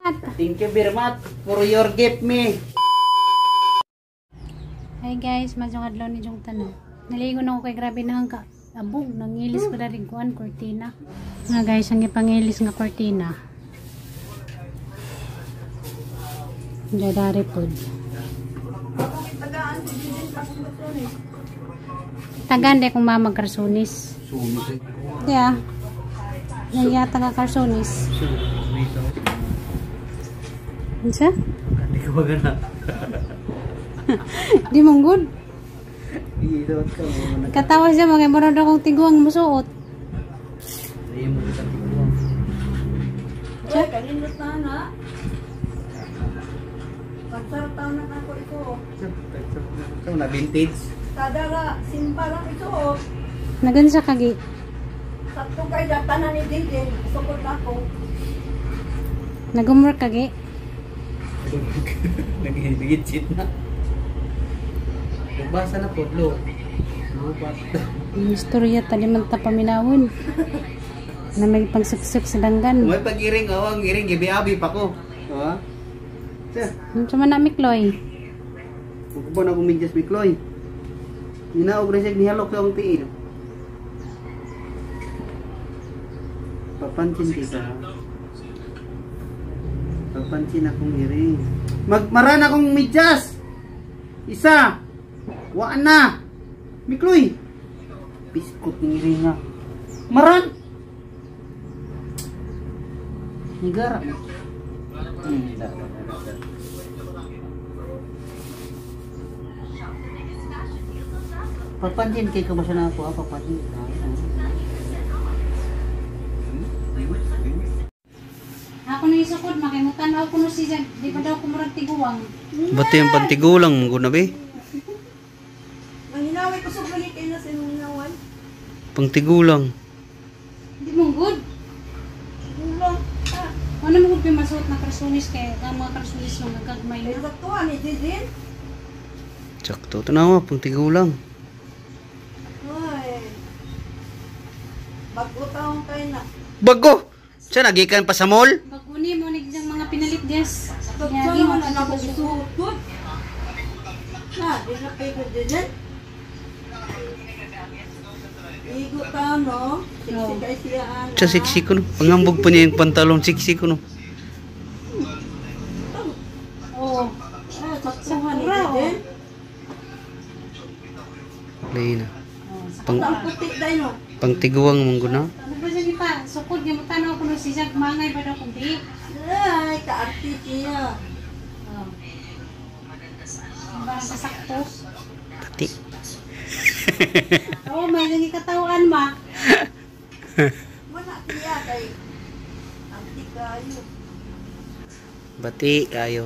Thank you very much for your gift me. Hi guys, madyong adlaw ni Jong tanan. Naligo na ako kay grabe na ang abog, nangilis ko na rin kuan kortina. Nga guys, ang ipangilis nga kortina. Dadari pod. Tagaan de kung mama karsunis. Yeah. Naya taga karsunis. Unsa? Hindi ko magana. Di mong good. Ka. Katawa siya mga murag akong tiguang musuot. Di mo sa tiguang. Siya? Kanindot na na. Pagsartaw na ako ito. Ito na vintage. Kada simpa lang ito. Nagansa kagi. Sakto kay datanan ni Didi. Sukot ako. Nagumwork kagi. Nagigit na. Nagbasa na po, lo. Lupat. Istorya tali man ta paminawon. Na may pagsuksok sa danggan. May pag-iring, oh, ang iring, gibi-abi pa ko. Ha? Siya, Unsa man na Mikloy? ba na akong medyas, Mikloy? Ninaog na siya, nihalok sa akong tiil. Papansin kita. Papansin akong iring. Magmaran akong medyas! Isa! Waan na! Mikloy! Biskot ng iring nga. Maran! Nigara. Papansin kay ka ba siya na ako, ha? Papansin. Ako na isukod, makimutan ako no siya. Di ba daw kumurag tiguang? Bato yung pantigulang, guna be? Manginaway ko sa balik kayo na sa manginaway. Pangtigulang. Di mong good. Gulang. Ano mo gud masuot na karsunis kay ang mga karsunis nga gagmay Ay, na. saktuhan ni Didi. Sakto. Tanawa, pangtigulang. Ay. Bago taong kayo na. Bago! Siya, nagikan pa sa mall? Bago ni mo nag mga pinalit des. Bagyo naman na ako isuot ko. Na, di na kayo ko Didi. Igo taon, no? Siksi kay siya, ana. Siya, siksi ko no. Pangambog pa niya yung pantalon, siksi ko no. Oo. Ah, saktuhan ni Sakura, Didi. Lay na. Oh, Pang, Ang puti dahil, no? pangtiguang mong guna. Ano ba siya pa? Sukod niya mo tanaw ko no siya mangay ba daw kung di. Ay, kaarti siya. Oh. Parang kasakto. Pati. Oo, may nang ikatawan ma. Wala siya kay anti kayo. Bati kayo.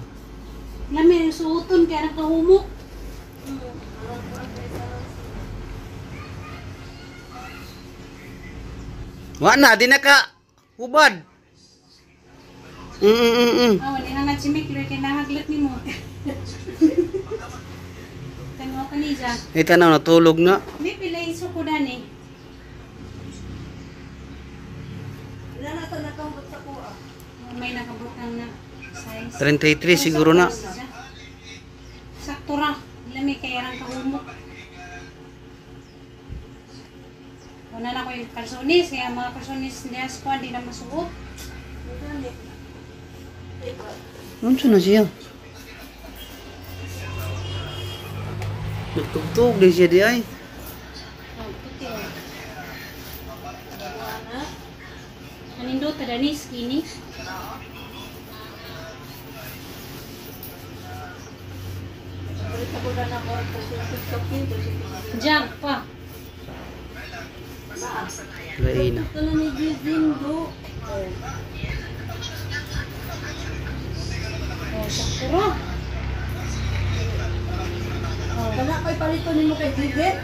Lami yung suoton kaya nagkahumok. Wa na, di na ka. Hubad. Oh, nihangat si Mikloy kay nahaglat ni mo. Tanaw ka ni Jack. Eh, tanaw, natulog na. May pila yung sukodan eh. Wala na sa nakambot sa kuha. May nakabutang na size. 33 siguro na. Sakto ra. Lami kaya rang kahumok. Una na ko yung kalsonis. Kaya mga kalsonis niya squad di na masuot. Ano na siya? Nagtugtog din siya di ay. Oh, puti oh. Anindot dani skinny. Jump pa. Lain na. Ito na ni Jizindo. Oh, sakto ra. Oh. Kana ko'y palito nimo kay Jizen?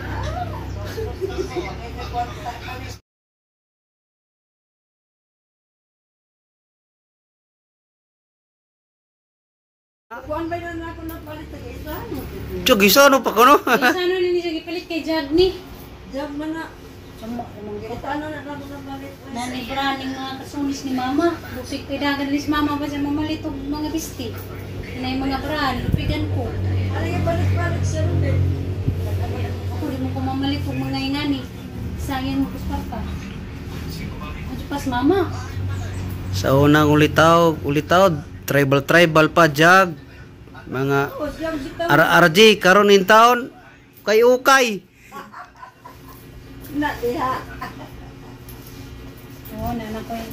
Kuan ba yun ako nagpalit sa isa? Tiyog, isa ano pa ko no? Isa ano ni siya gipalit kay Jag ni. Jag man na. Ito ano na lang na balit. Nani branding mga kasunis ni mama. Lupig kay dagan ni mama ba sa mamalit og mga bisti. Nay mga brand, lupigan ko. Ano yung balit-balit siya rin eh. Ako di mo ko mamalit og mga ingani. Sayang mo pa. Ano pas mama? Sa unang ulitaw, ulitaw, tribal tribal pa jag. Mga Oh, siyang bitaw. RRG karon in town kay ukay. Na diha. Oo, nana ko. Eh.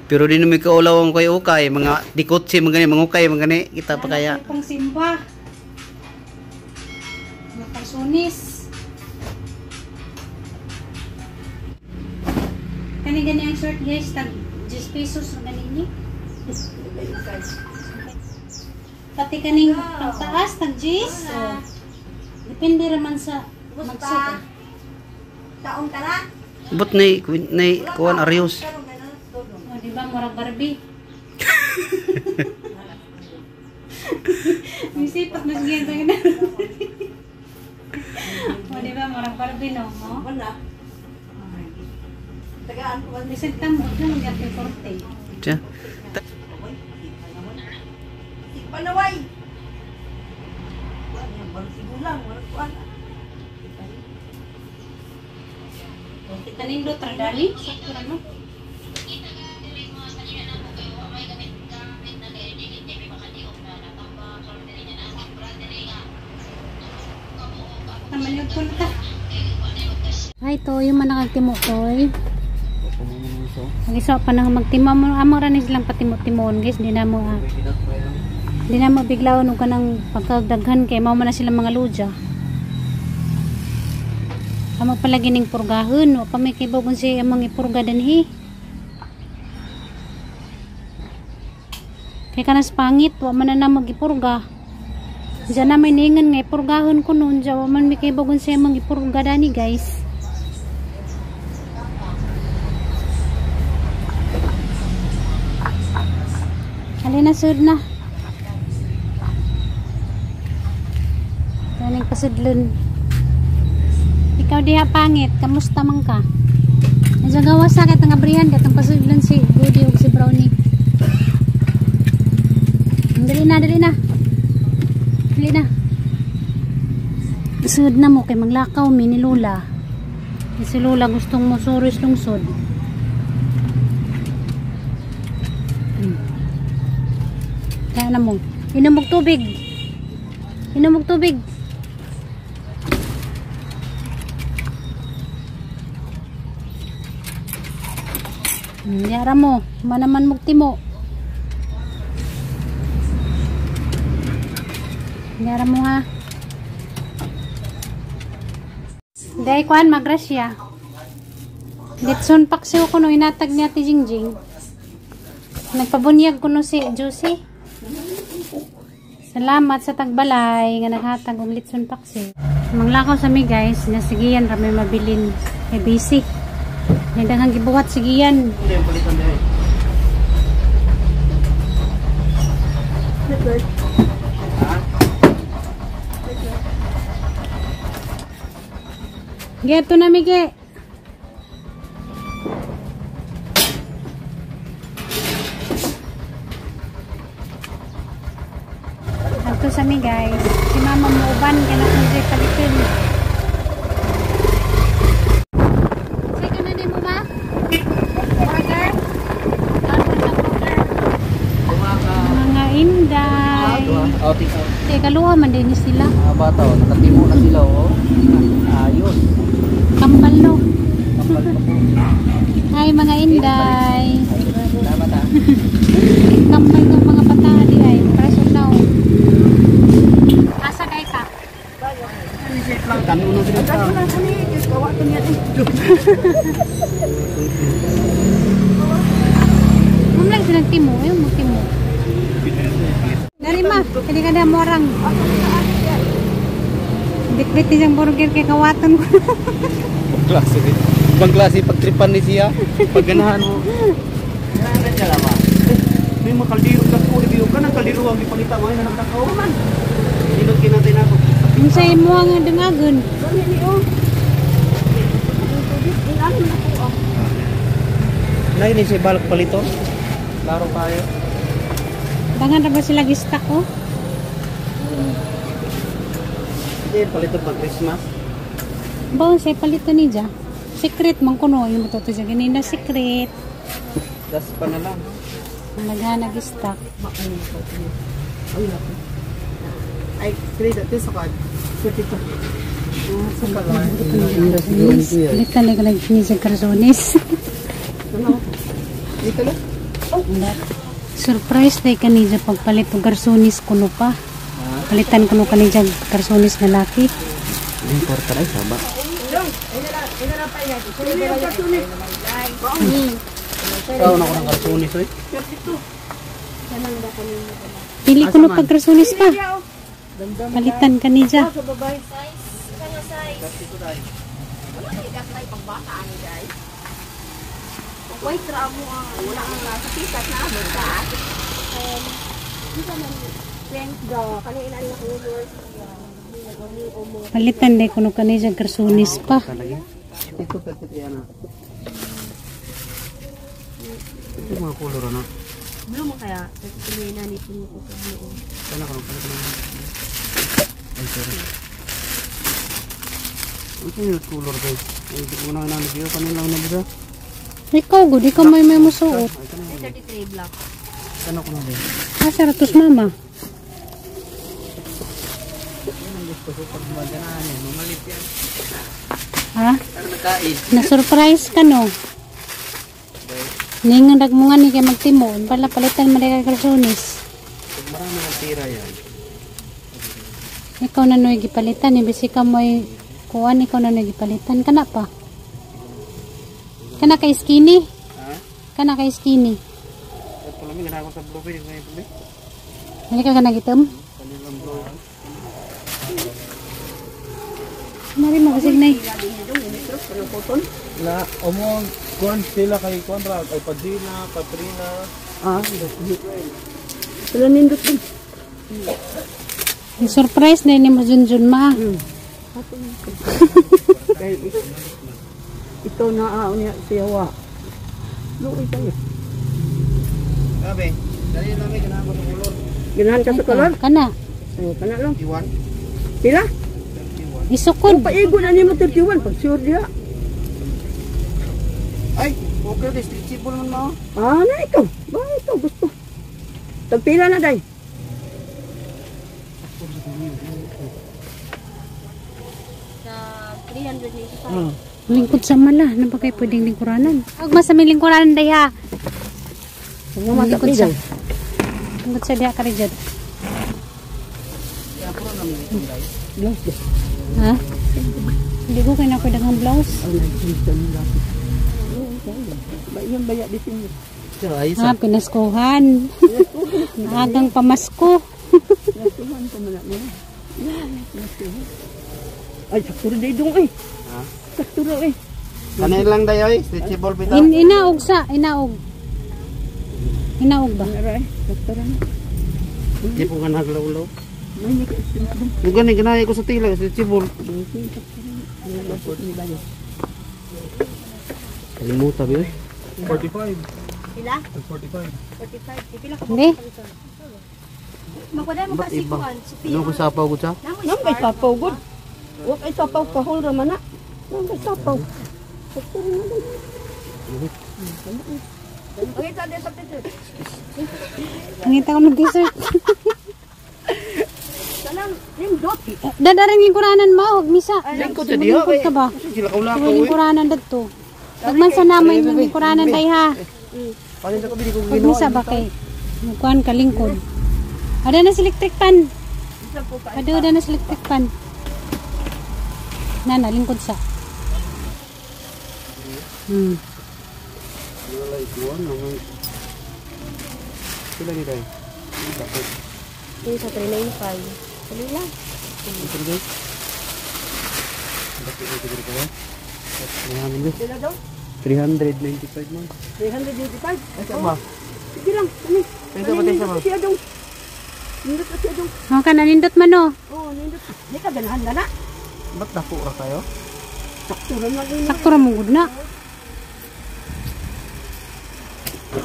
Pero di namin kaulaw ang kay ukay, mga dikotse mga gani, mga ukay mga gani, kita pa kaya. Nana ko pang simba. Mga pangsunis. Kani gani ang short guys, tag 10 pesos ang gani ni. Pati kaning pangtaas, tag 10. So, depende raman sa Gusta. magsuot. Taong ka na? But nay nay kuan Arius. Karon ganun, tulong. O, di ba, murag Barbie. May sipat mas ganyan tayo na. O, di ba, murag Barbie, no? O? Wala. Tagaan ko ba? Bisan tambot na magyapin korte. Tiya. Panaway. Kuan yan, barang sigulang, walang kuan. Tanin do tradali, sakto ra no. Tamalyog ko na ta. Ay, to, yung manakagtimo toy. Ang isa pa nang magtima mo, amo ra ni silang patimo-timon guys, di na mo ah. Di na mo biglaon og kanang pagkagdaghan kay mao man na silang mga ludya. Amo pala gining purgahon, wa pa may kibaw kung siya among ipurga dinhi. Kay kanas pangit, wa man na na magipurga. Diyan na may ningan nga ipurgahon ko noon, diyan wa man may kibaw kung siya among ipurga dani guys. Halina sud na. Galing pasudlon. Ikaw diha pangit, kamusta man ka? Medyo gawa sa katong abrihan katong pasudlon si Goody ug si Brownie. Dali na, dali na. Dali na. Sud na mo kay maglakaw mi ni Lula. Kay si Lula gustong mo suros lungsod. Kaya na mo. Inom og tubig. Inom og tubig. Yara mo. Manaman mong timo. Yara mo ha. Dahil kuan magrasya. Litson paksiw ko no inatag niya ti Jingjing. Nagpabunyag ko no si Juicy. Salamat sa tagbalay nga naghatag og litson paksiw. Manglakaw sa mi guys, nasigiyan ra may mabilin kay busy. Nagdaghang gibuhat sigiyan. Geto na mige. Adto sa mi guys. Si mama mo uban kay na kung palitin. Sige na din mo ma. Burger. Ano na burger? Mga inday. Outing out. Teka, luha man din ni sila. Mga bata, oh, nakatimo na sila oh. Ayos. Kambal no. Kapal pa po. Hi mga inday. Salamat ah. Kambal ng mga bata di ay. Preso now. Asa kay ka? Kami unang sila. Ano lang kani, Diyos kawa ko niya eh. Mum lang silang timo, ayun mo timo. Dari ma, kini ka na morang. Bitbit ni siyang burger kay kawaton ko. Klase din. Ibang klase pagtripan ni siya. Pagganahan mo. Ganahan siya lama. May mga kaldero ka ko, ibiyo ka ng kaldero ang ipangita mo ay nanagtakaw man. Ilog kinatay na ako. Unsa imo ang dungagon? Gani ni oh. Inano na po ah. Nay ni si balak palito. Klaro kayo. Dangan ra ba sila gi-stock oh? Hindi palito pag Christmas. Baon siya palito ni ja. Secret man kuno yung to siya ganina secret. Das pa na lang. Naghanag stock. Ay, credit sa card. 32. Balikan na ka ni sa karsones. Dito lang. Surprise day kanija pagpalit og garsonis kuno pa. Palitan kuno kanija garsonis na laki. Ay, kwarta ay saba. Ikaw na ko ng karsonis oy. Pili kuno pag garsonis pa. Palitan kanija. White ra mo ah. Wala ang nasa tikat na amo ka. Palitan day kuno kanija garsonis pa. Ito pa ito yan ah. Ito mga color ano. Blue mo kaya tuloy na nito mo ko blue. Sana ko ng palitan. Ay, sorry. Ito yung color guys. Ay, hindi ko na nalagyo. Kanina lang nabisa. Ikaw gud, ikaw may musuot. Ay, 33 black. Sana ko na din. Asa ra tos mama? Yan ang gusto ko pag maganahan yan. Mamalit yan. Ha? Ano nagkain? Na-surprise ka no? Ningon mo nga ni kay magtimon, pala palitan man kay garsonis. Pag marami ng tira yan. Ikaw na noy gipalitan, imbes ikaw mo'y kuan, ikaw na noy gipalitan kana pa. Kana kay skinny? Ha? Kana kay skinny. At pala may ganahan ko sa blue bay. May blue. Dili ka nagitom? Kanilang blue. Mari mo kasi nay. Na omo kuan sila kay kuan ra kay Padilla, Katrina. Ah, sila nindot din. Surprise na ni mo Junjun ma. Kay ito na ah niya siya wa. Luoy tayo. Grabe. Dali na may ganahan ko sa color. Ganahan ka sa color? Kana. Oh, kana lang. 31. Pila? 31. Isukod. Paigo na nimo 31 pag sure diha. Ay, okay, stretchable man mo. Ah, na ikaw. Ba ikaw gusto. Tagpila na day. Sa 395. Lingkod sa mala, ano ba kayo pwedeng lingkuranan? Huwag mas sa may lingkuranan day ha. Lingkod sa. Lingkod sa diha ka rin dyan. Blouse. Ha? Hindi ko kaya na pwede ang blouse. Ba yan baya disin. Ay, Ha, pinaskuhan. Agang pamasko. Nasuhan ko man na. Ay, sakto rin dong eh. Ha? Sakto rin eh. Kanil lang dayo ay, stretchable bitaw. Inaog sa, inaog. Inaog ba? Aray, sakto rin. Di po ka naglawlaw. Yung gani, ganahe ko sa tila, stretchable. Kalimutan ba yun? 45. Sila? 45. 45. Pila ka Hindi. Ba't iba? Ano ko sapaw ko siya? Nang kay sapaw gud. Wa kay sapaw kahol ra man na. Nang kay sapaw. Sakto rin na. Okay, sa sa picture. Ngita ko ng dessert. Kanang nindot. Dadaring lingkuranan mo, huwag misa. Lingkod sa diha. Lingkod ka ba? Sila kaulakaw Huwag eh. lingkuranan dadto. Huwag man sa naman yung lingkuranan day ha. Paano sa kabili kong Huwag misa ba kay kuan ka lingkod. Ada na si electric pan. Ada na si electric pan. Nana, lingkod sa. Wala ikuan naman. Sila ni day. Bakit? Yung sa 395. Tuloy lang. Ito guys. Bakit ito dito kayo? Sila daw? 395 man. 395. Ay, ba? Sige lang. Ani. Pwede ba tayo sama? Siya dong. Nindot na siya dong. Oh, ka nanindot man oh. Oh, nindot. Di ka ganahan na na. Ba't dako ra kayo? Sakto ra mo gud na.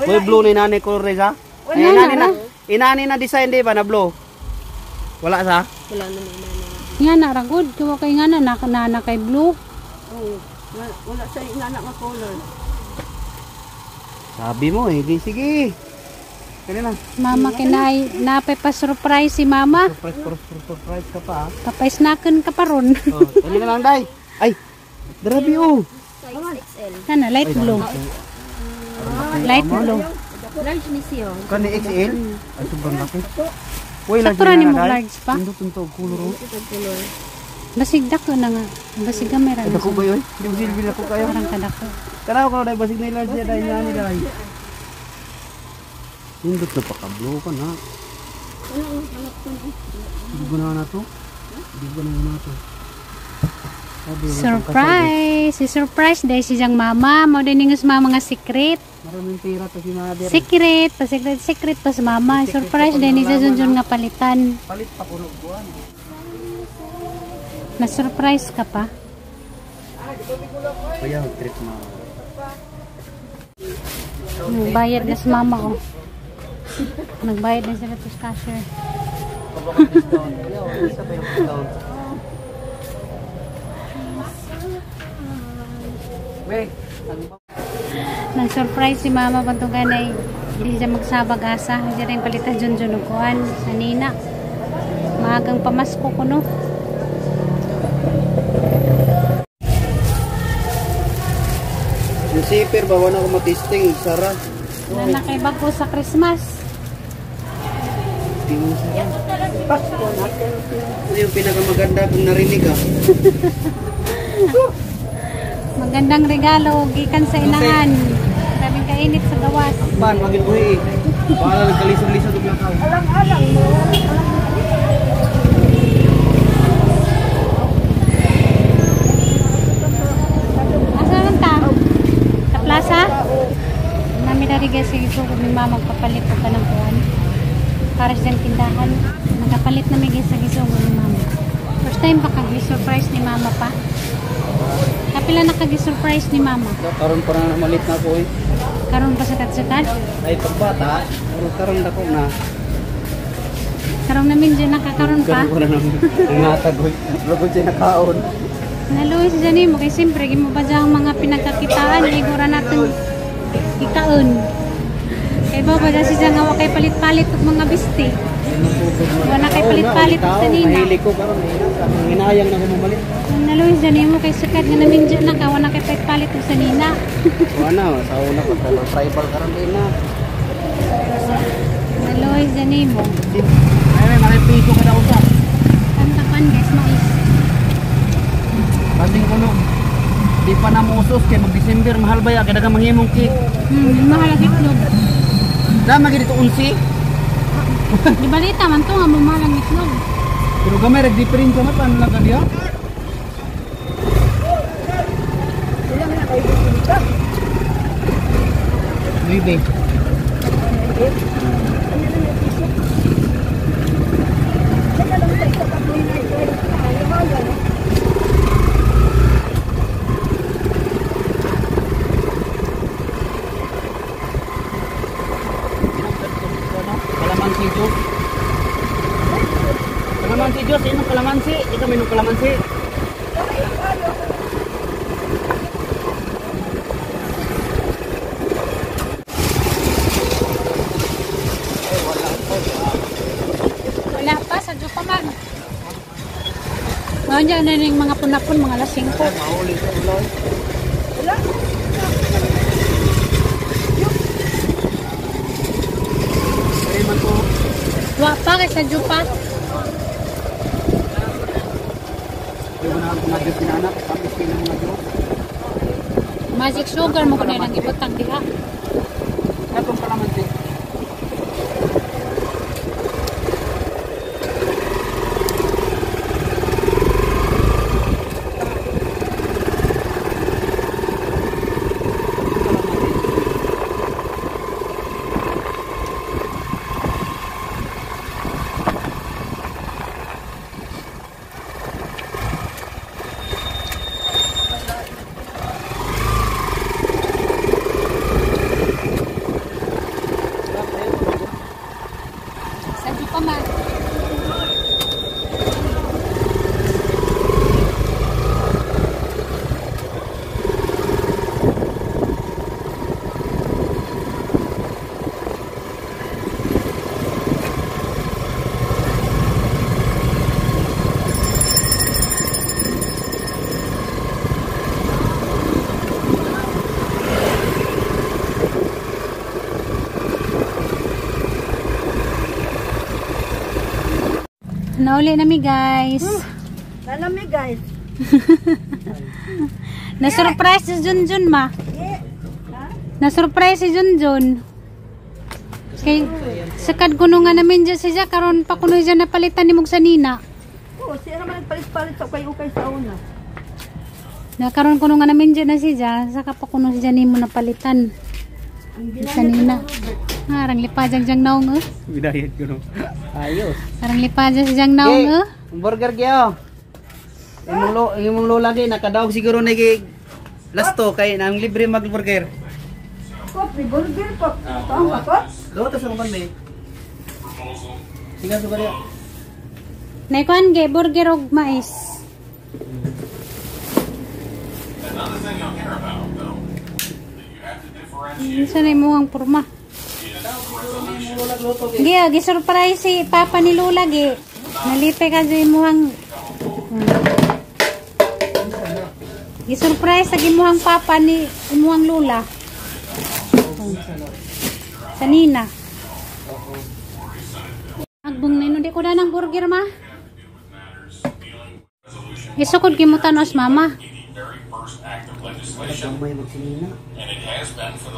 Uy, blue ni nanay color Reza. Inani na. Inani na design di ba na blue? Wala sa? Wala na inani. Nga na ra gud, kay kay nga na na kay blue. Oh, wala sa inana nga color. Sabi mo eh, di sige. Kani na. Mama kinay napay pa surprise si mama. Surprise ka pa. Papaisnaken ka pa ron. Oh, kani na lang day. Ay. Grabe oh. Size XL. Kana light blue. Light blue. Large ni siya. Kani XL? Ay sobrang laki. Uy, Sakto ra nimo large pa. Indot unto color oh. Basig dako na nga. Basig gamay ra. Dako ba yun? Di mo silbi dako kayo. Parang kadako. Tanaw ko dai basig na large niya dai nani dai. Indot na paka-blue ka na. Di ba na to? Di ba na to? Surprise! Si surprise dahil si siyang mama. Mao din ningus mama mga secret. Maraming pera to si mother. Secret, pa secret, secret pa sa mama. Surprise dahil ni siya junjun nga palitan. Palit pa kuno kuan. Na-surprise ka pa? Kaya trip na. Nagbayad na sa mama ko. Nagbayad na sila to sa cashier. Nag-surprise si mama pantong ganay. Hindi siya magsabag asa. Hindi rin palitan junjun og kuan sa nina. Maagang pamasko ko no. Yung zipper ba wala ko matisting sara. Wala kay bago sa Christmas. Pasko na. Ano yung pinakamaganda kung narinig ah? Magandang regalo gikan sa inahan. Grabing kainit sa gawas. Pan, wagin buhi eh. Baka nagkalisod-lisod og lakaw. Alang-alang mo. Asa man ta? Sa plaza? Nami dari guys, sige ko ni mama magpapalit og kanang kuan. Para sa tindahan. Nagpalit na mi guys sa gisugo ni mama. First time pa kag surprise ni mama pa. Kapila na kag surprise ni mama. Karon pa na malit na ako eh. Karon pa sa katsutan? Ay pagbata, pero karon dako na. Karon namin dyan nakakaroon pa. Karon na namin. Ang oy. Lugod siya nakaon. Naluwi si Janine mo kay siyempre gimo pa dyan ang mga pinagkakitaan igura natin ikaon. Kay ba ba si Jan nga wa kay palit-palit og mga biste. Wala kay palit-palit og sanina. Mahilig ko karon hinayang na ko mamalit. Naluwi si Janine mo kay sikat nga namin dyan naka wala kay palit-palit og sanina. Wala na sa una ko tribal karon din na. Naluwi si Janine mo. Ay may mga piso kada usa. Tantakan guys mais. Kasing kuno. Di pa na muusos kay mag December mahal ba ya kay daghang manghimong cake. Mahal ang itlog. Dama gid dito unsi. Di balita man to nga mamahal ang itlog. Pero gamay rag diferensya man paano lang kaniya? Nuebe. Kalamansi juice. Kalamansi juice, inom kalamansi. Ikaw minum kalamansi. Wala pa, sa pa man. Ngayon dyan na yung mga punapon, mga lasing ko. Wala. Wa pa kay sa pa. Magic sugar mo kuno nang ibutang diha. Katong kalamansi. Kasi pa man. Nauli nami guys. Nalami guys. Na-surprise si Junjun ma. Na-surprise si Junjun. Kay sakad kuno nga namin dyan siya karon pa kuno siya napalitan ni mong sanina. Oo, siya naman nagpalit-palit sa ukay-ukay sa una. Na karon kuno nga namin dyan na siya, saka pa kuno siya nimo napalitan. Sanina. Arang lipa jang naong eh. Binayad ko no. Ayos. Arang lipa jang jang naong eh. Burger gyud. Imong lola gi nakadaog siguro na gi lasto kay nang libre mag burger. Kopi, burger po. Taong ka po? Daw ta sa bande. Sige sugar ya. Naikuan ge burger og mais. Unsa na imong porma? Gi, gi-surprise si Papa ni Lola gi. Nalipay ka sa imuhang gi-surprise sa imuhang papa ni imuhang lola. Sanina. Agbong na di ko na ng burger ma. Isukod kimutan os mama.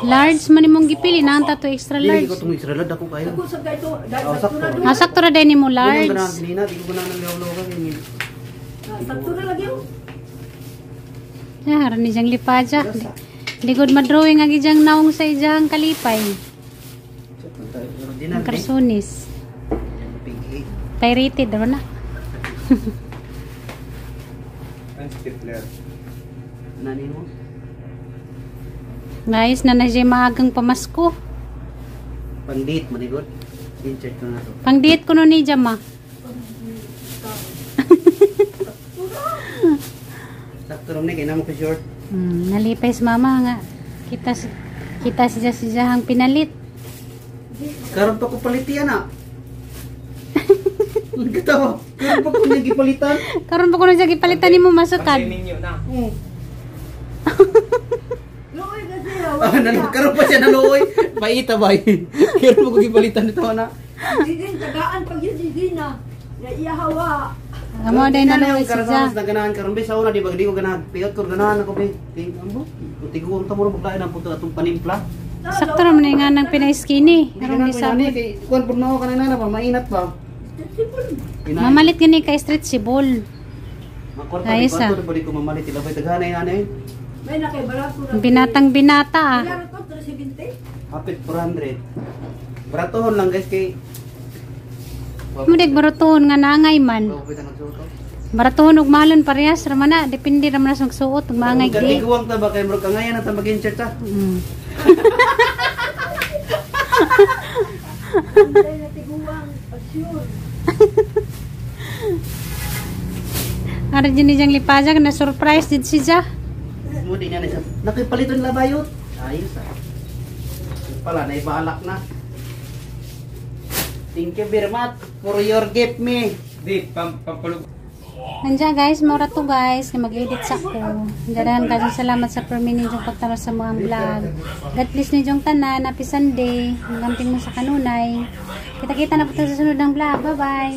Large man imong gipili na ang tato extra Dili large. ko tong extra large ako kayo. Ako sa kayo, dahil Oh, sakto na sakto. doon. Ah, sakto ra din nimo Large. large. Sinina, di ko ganahan ng lawlaw kay. Sakto na lagi oh. Ah, ni jang lipaja. Di gud madrawing ang ijang naong sa ijang kalipay. Ang karsunis. Pirated raw na. Nani mo? Guys, na na siya maagang pamasko. Pang-date manigod. In-charge ko na to. Pang-date ko no ni Jama. Sakto ram ni kay namo ko short. Nalipay si mama nga. Kita kita siya siya ang pinalit. Karon pa ko palitian na. Nagkatawa. Karon pa ko niya gipalitan. Karon pa ko na siya gipalitan nimo masukad. Luoy kasi. Ah, karon pa siya naluoy. Paita bay. Karon pa ko gipalitan nito na. Hindi tagaan pag yun hindi na. Naiyahawa. Amo day naluoy Karon siya. sa ganahan karon be sa una di ba di ko ganahan. Piyot ko ganahan ako be. Ting ambo. Tiguang ta mo maglain ang punto atong panimpla. Sakto naman nga nang pinay-skinny. Hindi Karon ganahan di ko sabot. inani kay kuan pud na ako kanina ba mainat ba. Mamalit gani ka stretchable. Makwarta Ayos, di ba ah. to di ko mamalit ilabay daghan ay anay. May nakay barato na. Binatang binata ah. Ilan to? 370? Hapit 400. Baratohon lang guys kay Mudig baratohon nga naangay man. Baratohon ug mahalon parehas ra man na, depende ra man sa magsuot ug maangay di. Tiguang ta ba kay murag kangayan na ta mag-insert ta. Hindi na tiguang. Sure. Ara dyan ni Jang Lipaja na surprise did siya. Mo di niya na siya. Nakipaliton labayot. Ayos ah. Pala naibalak na. Thank you very much for your gift me. Di, pampalug. Nandiyan guys, mura to guys, na mag-edit sa ko. Darahan kasi salamat sa permi ninyong pagtaro sa mga vlog. God bless ninyong tanan, happy Sunday. Hanggang mo sa kanunay. Kita-kita na po tayo sa sunod ng vlog. Bye-bye.